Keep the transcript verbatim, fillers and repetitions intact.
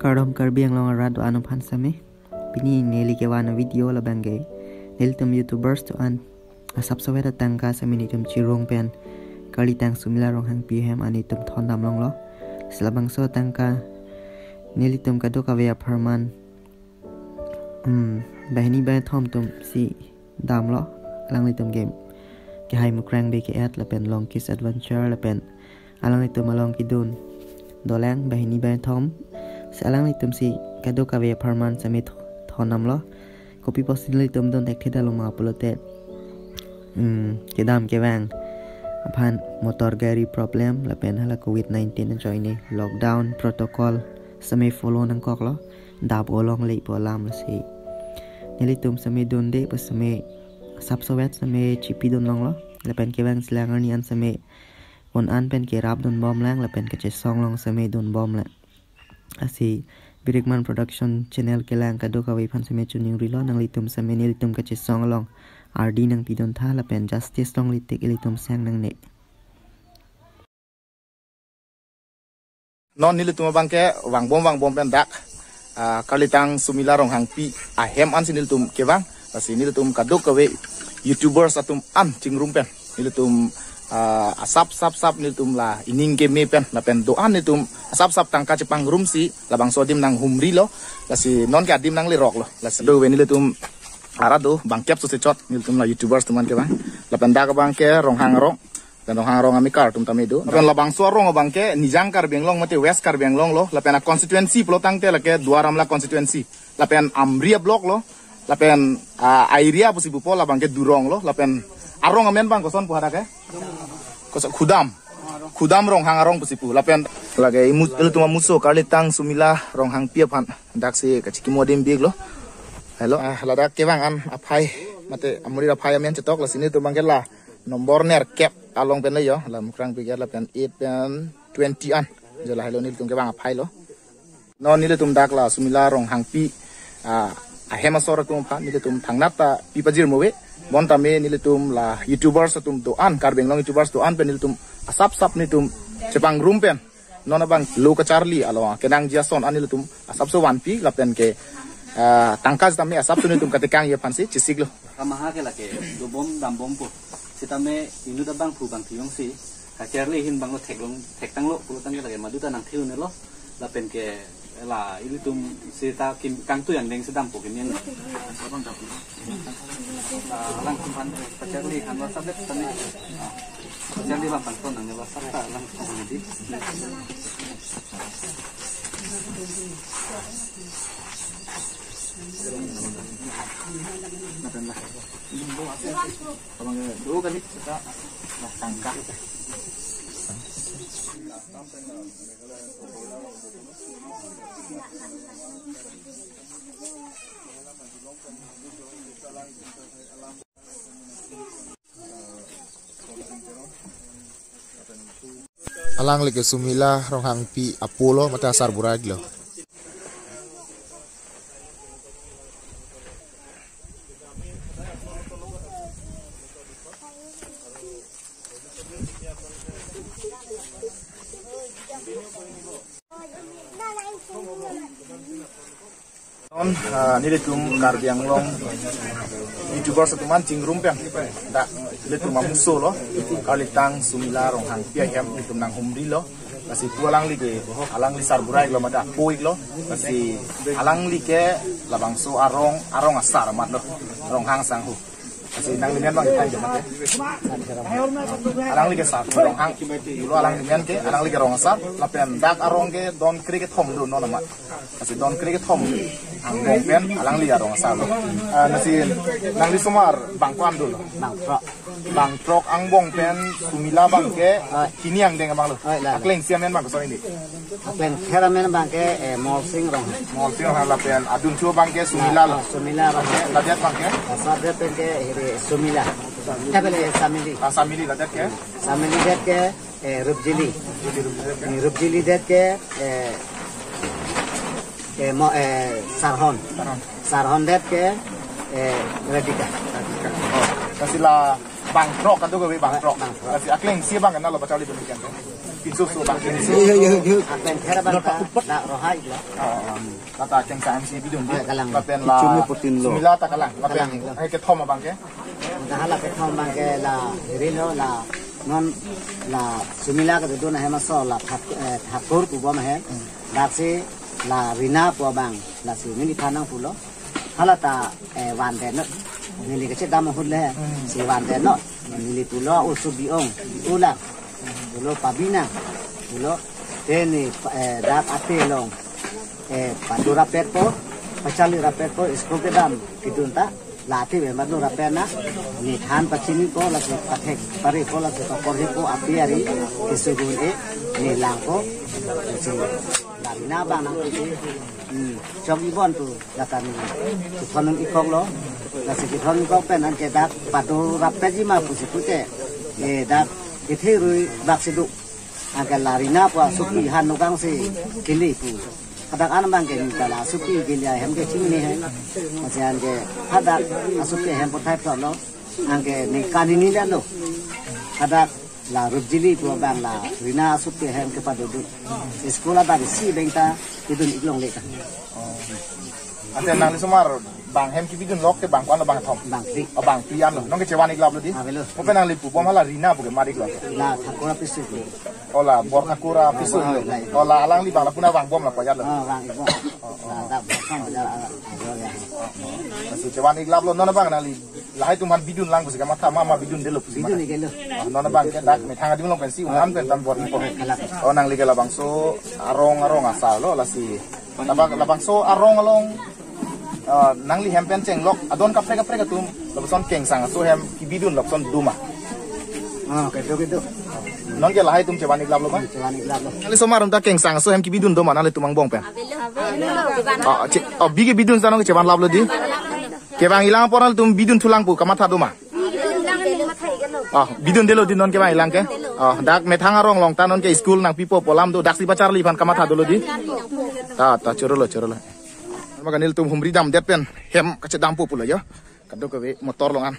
Kardom Karbi Anglong arat do-an aphan seme. Pini neli kevan a-video labang ke nelitum YouTubers do-an asapso vet atangka seme nelitum chirung pen karlitang Sumila Ronghangpi ahem an nelitum thondam longlo. Si labangso atangka nelitum kadokave apharman, hmm, banghini bangkethom atum si damlo. Alanglitum ke Kehai Mukrang Bey ke-et lapen Longkis Adventure lapen alanglitum along kedun dolang banghini bangkethom. Si alanglitum si kadokave apharman seme tho-, thondamlo. Kopi pusi nelitum dun thekthedetlo ma pulote, hmm, kedam kevang aphan motor gari problem lapen hala covid nineteen ajoine lockdown protocol seme follow nangkoklo. Dap olongle pu alam lasi nelitum seme dunde pu seme asapso vet seme chipidun longlo. Lapen kevang silang arni an seme un-an pen kerap dunbomlang lapen kachesong along seme dunbomlang. Lasi Birikman Production channel kelang kadokave aphan seme choningrilo, nanglitum seme nelitum kachesong along ardi nangpiduntha lapen justice longle tik ilitum sang nangne. Non nelitum abang ke vangbom vangbom pen dak, ah, karlitang Sumila Ronghangpi ahem ansi nelitum kevang. Lasi nelitum kadokave YouTubers atum an chingrum pen nelitum, ah, asap sap sap nelitum la ining keme pen lapen do-an nelitum asap sap tangka chepangrumsi labangso adim nanghumrilo. Lasi non ke adim nangleroklo. Lasi do we nelitum arat do bangkep so se chot nelitum la YouTubers atum an kevang. Lapen dak abang ke Ronghang arong. Lapen Ronghang arong amekar atum tame do. Lapen labangso arong abang ke Nijang Karbi Anglong mate West Karbi Anglong lo. Lapen a-constituency pulo tangte lake Duar Amla constituency. Lapen Amri a-block lo. Lapen, ah, a-area pusi pupo labang ke Durong lo. Lapen arong amen abang koson pu hadak ke? Koson Khudam. Khudam Ronghang arong pusi pu. Lapen lake imu-, ilitum amuso karlitang Sumila Ronghangpi aphan daksi kachikimo adim biklo. Hello. Ah, ladak kevang an aphai mate amurir aphai amen chetok, lasi nelitum abang ke la nombor nerkep along pen le yo, la Mukrang Bey ke-et lapen eight pen twenty an. Jo lahelo nelitum kevang aphai lo. Non nelitum dak la Sumila Ronghangpi, ah, ahem asor atum aphan nelitum thangnat ta pi pajirmo ave. Bonta me nelitum la YouTubers atum do-an, Karbi Anglong YouTubers do-an pen nelitum asap sap nelitum chepangrum pen non abang lo kacharli along kenangji ason an nelitum asapso vanpi lapen ke, ah, tangka sitame asapso nelitum katekangji aphansi chesiklo. Kamaha ke lake dobom dambompo. Sitame inut abangphu bangthu jongsi kacharli ahin abang lo theklong thektanglo pulo tangte lake maduta nangthe-unelo. Lapen ke la ilitum seta kim kangtui angdeng si dampo kimi yang. Ah, langsung han kacharli han WhatsApp det tane. Kacharli abang pangton nang WhatsApp ta langsung han di. Abang dua kali kita lah tangka. Alangli ke Sumila Ronghangpi apo lo mate asarbura lo. Non, ah, nelitum Karbi Anglong YouTubers atum an chingrum pen dak nelitum amuso lo, karlitang Sumila Ronghangpi ahem nelitum nanghumrilo. Lasi pu alangli ke, alangli sarbura iklo mate apo iklo. Lasi alangli ke labangso arong, arong asar amat lo, Ronghang sangho. Lasi nangli men abang kita aja mate. Alangli ke sar Ronghang. Pulo alangli men ke, alangli ke rong asar. Lapen dak arong ke don kre-kethom do non amat. Lasi don kre-kethom angbong pen alangli arong asar lo. Ah, lasi nangli osomar bang ko-an dolo? Bang throk. Bang throk angbong pen Sumila abang ke, ah, hini angdeng abang lo. Oh, la, la. Akleng isi amen abang koson ini? Akleng thera amen abang ke, eh, Molsing Ronghang. Molsing Ronghang lapen adunthu abang ke Sumila lo. Ah, Sumila abang ke. Ladet abang ke? Asar det pen ke hiri Sumila. Tabele Samili. Ah, Samili ladet ke? Samili det ke, eh, Rupjili. Ini Rupjili det ke, eh, eh, mo, eh, Sarhon. Sarhon. Sarhon det ke, eh, Radhika. Radhika. Oh, lasi la bang throk kadokave bang throk. Bang throk. Lasi akleng isi abang ke nalo pacharli demikian ke? Pinso so bang. Yo, yo, yo, yo. Lapen thera bang ta dak rohai lo. Oh, oh. Lata kengsang M C bidun di. Ya, kalang. Lapen la Kichumi putin lo. Sumila ta kalang. Lapen kalang, kalang. Hai kethom abang ke. Dak hala kethom abang ke la ri lo la non la Sumila kedodun ahem aso la Thak-, eh, Thakur pu bom ahem. Hmm. Daksi la Rina pu abang lasi neli than nangpulo. Hala ta, eh, vandet non. Neli kachedam ahut le. Hmm. Si vandet non. Neli pulo usu bi-ong, bi-ulang. Pulo pabinang. Pulo te ne, eh, dak ate along, eh, pado rapetpo, pacharli rapetpo, school kedam kedun ta. La ate ave pado rapet na. Ne than pachinipo, lasi pathek parepo, lasi paporhipo, api ari keso gun-e, ne langpo. Lasi la Rina abang nangpi-e. Hmm, chok ibon tu, dak kami kethon-un-ikok lo. Lasi kethon-un-ikok pen anke dak pado rapetji ma pusi pute. Eh, dak kethe rui bak si do. Anke la Rina pu asopi han nokang si kele pu. Hadak an abang ke ni ta la asopi kele ahem ke chingni he. Lasi anke hadak asopi ahem pathai thot lo. Anke ne kanini lo. Hadak la Rupjili pu abang la Rina asopi ahem kepadodun. School abang si beng ta kedun-ik longle ta. Oh. Ante nangli osomar bang hem kebidun lok ke bang ko-an lo, bang thom? Bang phli. Oh, bang phli an lo. Non ke chevan-ik lap lo di? Avelo. Kopi nangli pu bom hala Rina pu kemat-ik lo? La Thakur apiso. Oh, la Bor Thakur apiso. Oh, la, la. Oh, la alangli bang la puna vang bom la pajat lo. Oh, vang-ik bom. Oh, oh. La dak bom la, la, la, la, ya. Oh, oh. Lasi chevan-ik lap lo, non abang nangli lahai atum aphan bidun lang pusi kamatha ma, ma bidundelo pusi ma. Bidun-iklo. Oh, non abang ke dak methang adim along pensi un-an pen tam bor-ipo. Kalang. Oh, nangli ke labangso arong arong asar lo lasi. Labang, labangso arong along, eh, nangli hem pen chenglok adon kaprek kaprek atum lapuson kengsang aso hem kebidun lapuson do ma? Ah, kedo, kedo. Non ke lahai atum chevan-ik lap lo ma? Chevan-ik lap lo. Nangli osomar atum ta kengsang aso hem kebidun do ma nanglitum angbong pen? Avelo. Oh, che-, oh, bi kebidun ta non ke chevan lap lo di? Kevang-ik lang apor nanglitum bidun thulang pu kamatha do ma? Oh, bidundelo di non kevang-ik lang ke? Oh, dak methang arong along ta non ke school nangpipo pu alam do, daksi pacharli aphan kamatha dolo di? Ta, ta, chorolo, chorolo. Maka nelitum humri damdet pen hem kachedampo pulo yo. Kadokave motor along an.